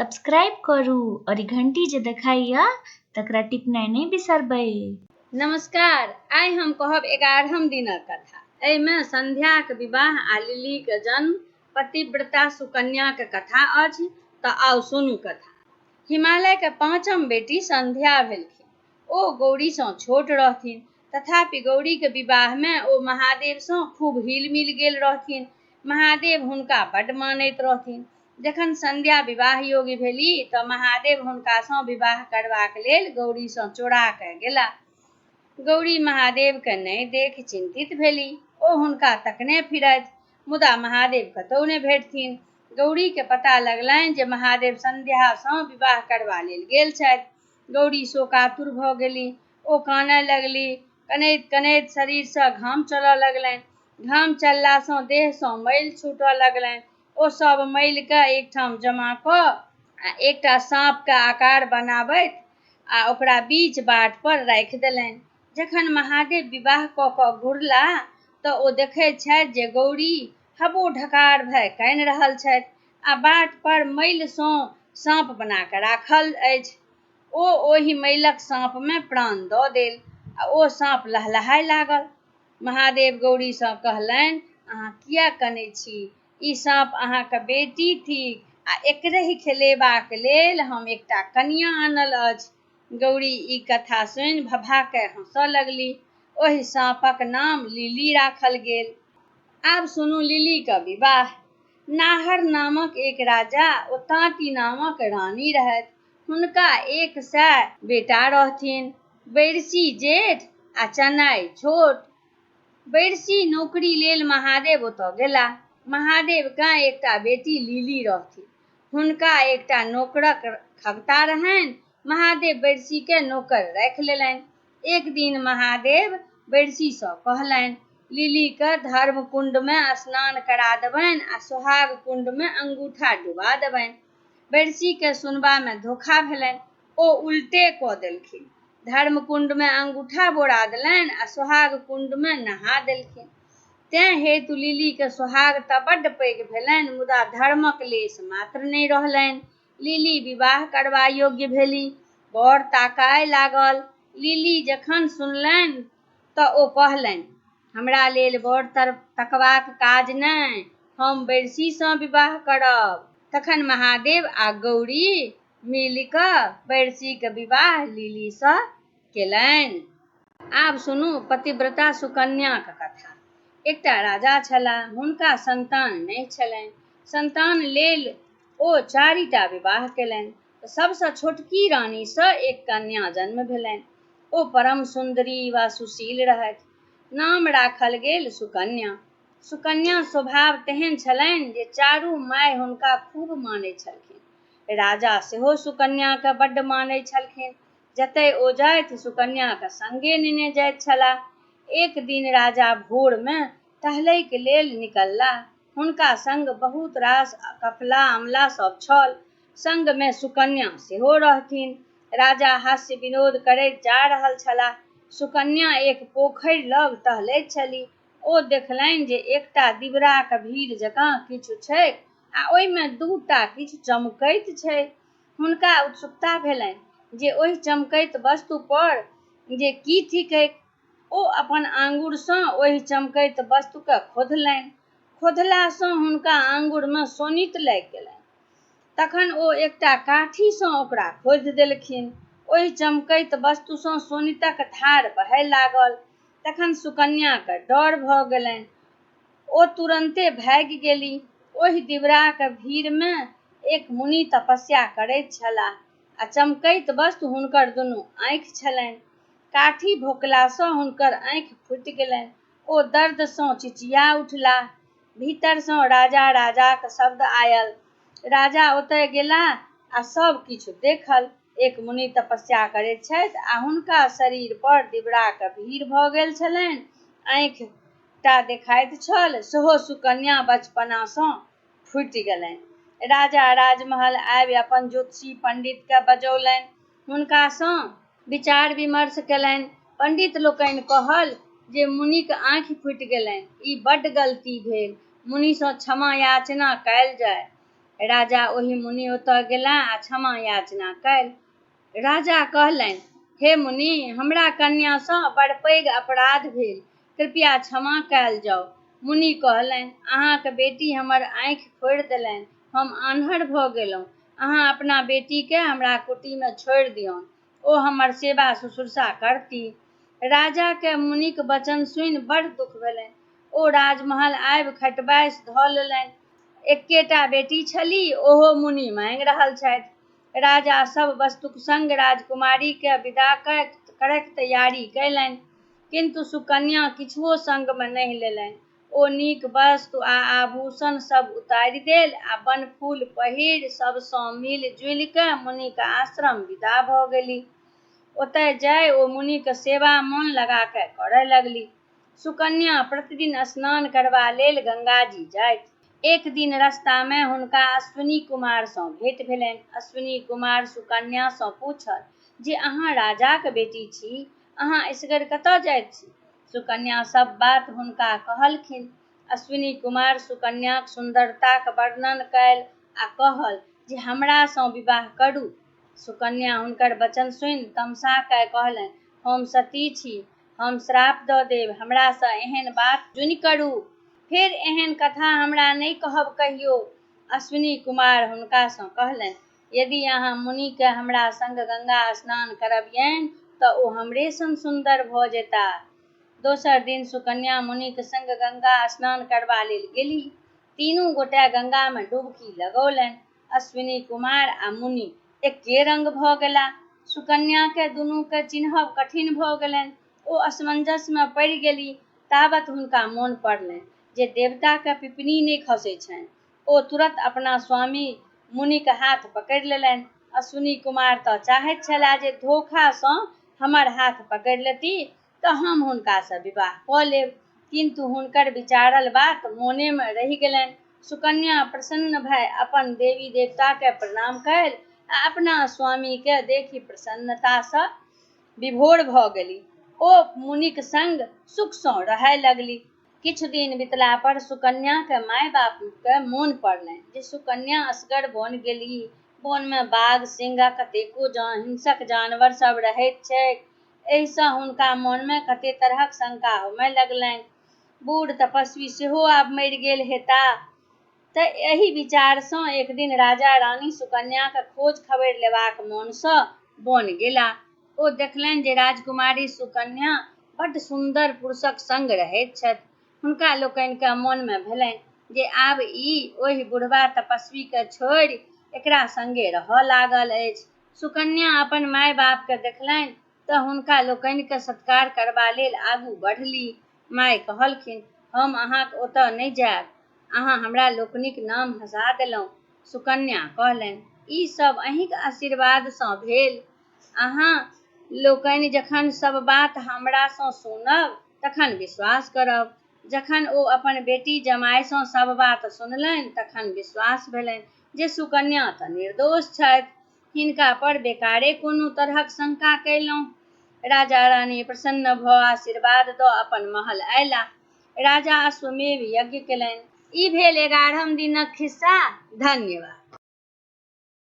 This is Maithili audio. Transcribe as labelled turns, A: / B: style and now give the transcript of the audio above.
A: सब्सक्राइब करू और ई घंटी जे देखाइया तकरा टिपनाइ नहि बिसरबै।
B: नमस्कार, आइ हम कहब 11म दिनक कथा। एहिमे संध्याक विवाह आ लिलीक जन्म, पतिव्रता सुकन्याक कथा अछि। तऽ आउ सुनू कथा। हिमालयक पाँचम बेटी संध्या भेलखिन। ओ गौरीसँ छोट रहथिन। तथापि गौरीक विवाहमे ओ महादेवसँ खूब हिल-मिल गेल रहथिन। महादेव हुनका बड्ड मानैत रहथिन। जखन संध्या विवाह योग्य भेली तँ महादेव हुनकासँ विवाह करबाक लेल गौरीसँ चोरा कए गेला। गौरी महादेवकेँ नहि देखि चिन्तित भेली। ओ हुनका तकने फिरथि, मुदा महादेव कतहु नहि भेटथिन। गौरीकेँ पता लगलनि जे महादेव संध्यासँ विवाह करबा लेल गेल छथि। गौरी शोकातुर भऽ गेली। ओ कानय लगली। कनैत-कनैत शरीरसँ घाम चलऽ लगलनि। घाम चललासँ देहसँ मैल छूटऽ लगलनि। ओ सभ मैलकेँ एकठाम जमा कऽ आ एकटा साँपके आकार बनाबैत आ ओकरा बीच बाट पर राखि देलनि। जखन महादेव विवाह कऽ कऽ घुरलाह तँ ओ देखैत छथि जे गौरी हबो-ढकार भए कानि रहल छथि आ बाट पर मैलसँ साँप बना कऽ राखल अछि। ओ ओहि मैलक साँपमे प्राण दऽ देल आ ओ साँप लहलहाय लागल। महादेव गौरीसँ कहलनि, अहाँ किएक कनैत छी? ई साँप अहाँक बेटी थिक आ एकरहि खेलेबाक लेल हम एकटा कनियाँ आनल अछि। गौरी ई कथा सुनि भभा कए हँसऽ लगलीह। ओहि साँपक नाम लिली राखल गेल। आब सुनू लिलीक विवाह। नाहर नामक एक राजा ओ ताँती नामक रानी रहथि। हुनका 100 बेटा रहथिन। बैरसी जेठ आ चनाइ छोट। बैरसी नौकरी लेल महादेव ओतऽ गेला। महादेवकेँ एकटा बेटी लिली रहथिन। हुनका एकटा नोकरक खगता रहनि। महादेव बैरसीकेँ नोकर राखि लेलनि। एक दिन महादेव बैरसीसँ कहलनि, लिलीकेँ धर्मकुण्डमे स्नान करा देबनि आ सोहाग कुण्डमे अंगूठा डुबा देबनि। बैरसीकेँ सुनबामे धोखा भेलनि। ओ उल्टे कऽ देलखिन। धर्मकुण्डमे अंगूठा बोरा देलनि आ सोहाग कुण्डमे नहा देलखिन। तेँ हेतु लिलीक सोहाग तँ बड्ड पैघ भेलनि मुदा धर्मक लेश मात्र नहि रहलनि। लिली विवाह करबा योग्य भेली। वर ताकय लागल। लिली जखन सुनलनि तँ ओ कहलनि, हमरा लेल वर तकबाक काज नहि। हम बैरसीसँ विवाह करब। तखन महादेव आ गौरी मिलि कऽ बैरसीक विवाह लिलीसँ केलनि। आब सुनू पतिव्रता सुकन्याक कथा। एकटा राजा छलाह। हुनका संतान नहि छलनि। संतान लेल ओ चारिटा विवाह केलनि। सभसँ छोटकी रानीसँ एक कन्या जन्म भेलनि। ओ परम सुन्दरी वा सुशील रहथि। नाम राखल गेल सुकन्या। सुकन्या स्वभाव तेहन छलनि जे चारू माय हुनका खूब मानैत छलखिन। राजा सेहो सुकन्याकेँ बड्ड मानैत छलखिन। जतय ओ जाथि सुकन्याकेँ संगे नेने जाइत छलाह। एक दिन राजा भोरमे टहलैक लेल निकललाह। हुनका संग बहुत रास कफला अमला सभ छल। संगमे सुकन्या सेहो रहथिन। राजा हास्य विनोद करैत जा रहल छलाह। सुकन्या एक पोखरि लग टहलैत छलीह। ओ देखलनि जे एकटा दिबराक भीड़ जकाँ किछु छैक आ ओहिमे दूटा किछु चमकैत छैक। हुनका उत्सुकता भेलनि जे ओहि चमकैत वस्तु पर जे की थिकैक। ओ अपन आँगुरसँ ओहि चमकैत वस्तुकेँ खोधलनि। खोधलासँ हुनका आँगुरमे शोणित लागि गेलनि। तखन ओ एकटा काठीसँ ओकरा खोधि देलखिन। ओहि चमकैत वस्तुसँ शोणितक धार बहय लागल। तखन सुकन्याकेँ डर भऽ गेलनि। ओ तुरन्ते भागि गेली। ओहि दिबराक भीड़मे एक मुनि तपस्या करैत छलाह आ चमकैत वस्तु हुनकर दुनू आँखि छलनि। काठी भोंकलासँ हुनकर आँखि फूटि गेलनि। ओ दर्दसँ चिचिया उठलाह। भीतरसँ राजा राजाक शब्द आयल। राजा ओतय गेलाह आ सभ किछु देखल। एक मुनि तपस्या करैत छथि आ हुनका शरीर पर दिबराक भीड़ भऽ गेल छलनि। आँखि टा देखाइत छल, सेहो सुकन्या बचपनासँ फूटि गेलनि। राजा राजमहल आबि अपन ज्योतिषी पंडितकेँ बजौलनि। हुनकासँ विचार-विमर्श केलनि। पंडित लोकनि कहल जे मुनिक आँखि फूटि गेलनि। ई बड्ड गलती भेल। मुनिसँ क्षमा याचना कयल जाय। राजा ओहि मुनि ओतय गेलाह आ क्षमा याचना कयल। राजा कहलनि, हे मुनि, हमरा कन्यासँ बड़ पैघ अपराध भेल। कृपया क्षमा कयल जाउ। मुनि कहलनि, अहाँक बेटी हमर आँखि फोड़ि देलनि। हम आन्हर भऽ गेलहुँ। अहाँ अपना बेटीकेँ हमरा कुटीमे छोड़ि दियौन। ओ हमर सेवा शुश्रूषा करती। राजाकेँ मुनिक वचन सुनि बड़ दुख भेलनि। ओ राजमहल आबि खटबासि धऽ लेलनि। एक्केटा बेटी छली, ओहो मुनि माँगि रहल छथि। राजा सभ वस्तुक संग राजकुमारीकेँ विदा करैक तैयारी कयलनि। किन्तु सुकन्या किछुओ संगमे नहि लेलनि। ओ नीक वस्त्र आ आभूषण सभ उतारि देल आ बनफूल पहिरि सभसँ मिलि-जुलि कऽ मुनिक आश्रम विदा भऽ गेली। ओतय जाय ओ मुनिक सेवा मोन लगा कऽ करय लगली। सुकन्या प्रतिदिन स्नान करबा लेल गंगाजी जाथि। एक दिन रस्तामे हुनका अश्विनी कुमारसँ भेंट भेलनि। अश्विनी कुमार सुकन्यासँ पूछल जे अहाँ राजाक बेटी छी, अहाँ एसगर कतऽ जाइत छी? सुकन्या सभ बात हुनका कहलखिन। अश्विनी कुमार सुकन्याक सुन्दरताक वर्णन कयल आ कहल जे हमरासँ विवाह करू। सुकन्या हुनकर वचन सुनि तमसा कए कहलनि, हम सती छी, हम श्राप दऽ देब, हमरासँ एहन बात जुनि करू। फेर एहन कथा हमरा नहि कहब कहियो। अश्विनी कुमार हुनकासँ कहलनि, यदि अहाँ मुनिकेँ हमरा संग गंगा स्नान करबियनि तँ ओ हमरे सन सुन्दर भऽ जेताह। दोसर दिन सुकन्या मुनिक संग गंगा स्नान करबा लेल गेलीह। तीनू गोटे गंगामे डुबकी लगौलनि। अश्विनी कुमार आ मुनि एक्के रंग भऽ गेलाह। सुकन्याकेँ दुनूकेँ चिन्हब कठिन भऽ गेलनि। ओ असमंजसमे पड़ि गेलीह। ताबत हुनका मोन पड़लनि जे देवताकेँ पिपनी नहि खसैत छनि। ओ तुरत अपना स्वामी मुनिक हाथ पकड़ि लेलनि। अश्विनी कुमार तँ चाहैत छलाह जे धोखासँ हमर हाथ पकड़ि लेती तँ हम हुनकासँ विवाह कऽ लेब। किन्तु हुनकर विचारल बात मोनेमे रहि गेलनि। सुकन्या प्रसन्न भए अपन देवी-देवताकेँ प्रणाम कयल आ अपना स्वामीकेँ देखि प्रसन्नतासँ विभोर भऽ गेली। ओ मुनिक संग सुखसँ रहय लगली। किछु दिन बितला पर सुकन्याक माय-बापकेँ मोन पड़लनि जे सुकन्या असगर वन गेलीह। वनमे बाघ, सिंह आ कतेको हिंसक जानवर सभ रहैत छैक। एहिसँ हुनका मोनमे कते तरहक शंका होमय लगलनि। बूढ़ तपस्वी सेहो आब मरि गेल हेताह। तँ एहि विचारसँ एक दिन राजा-रानी सुकन्याक खोज-खबरि लेबाक मोनसँ वन गेलाह। ओ देखलनि जे राजकुमारी सुकन्या बड्ड सुन्दर पुरुषक संग रहैत छथि। हुनका लोकनिकेँ मोनमे भेलनि जे आब ई ओहि बुढ़बा तपस्वीकेँ छोड़ि एकरा संगे रहऽ लागल अछि। सुकन्या अपन माय-बापकेँ देखलनि तँ हुनका लोकनिकेँ सत्कार करबा लेल आगू बढ़ली। माय कहलखिन, हम अहाँक ओतऽ नहि जायब। अहाँ हमरा लोकनिक नाम हँसा देलहुँ। सुकन्या कहलनि, ई सभ अहींक आशीर्वादसँ भेल। अहाँ लोकनि जखन सभ बात हमरासँ सुनब तखन विश्वास करब। जखन ओ अपन बेटी जमायसँ सभ बात सुनलनि तखन विश्वास भेलनि जे सुकन्या तँ निर्दोष छथि। हिनका पर बेकारे कोनो तरहक शंका कयलहुँ। राजा-रानी प्रसन्न भऽ आशीर्वाद दऽ अपन महल अयलाह। राजा अश्वमेघ यज्ञ कयलनि। ई भेल एगारहम दिनक खिस्सा। धन्यवाद।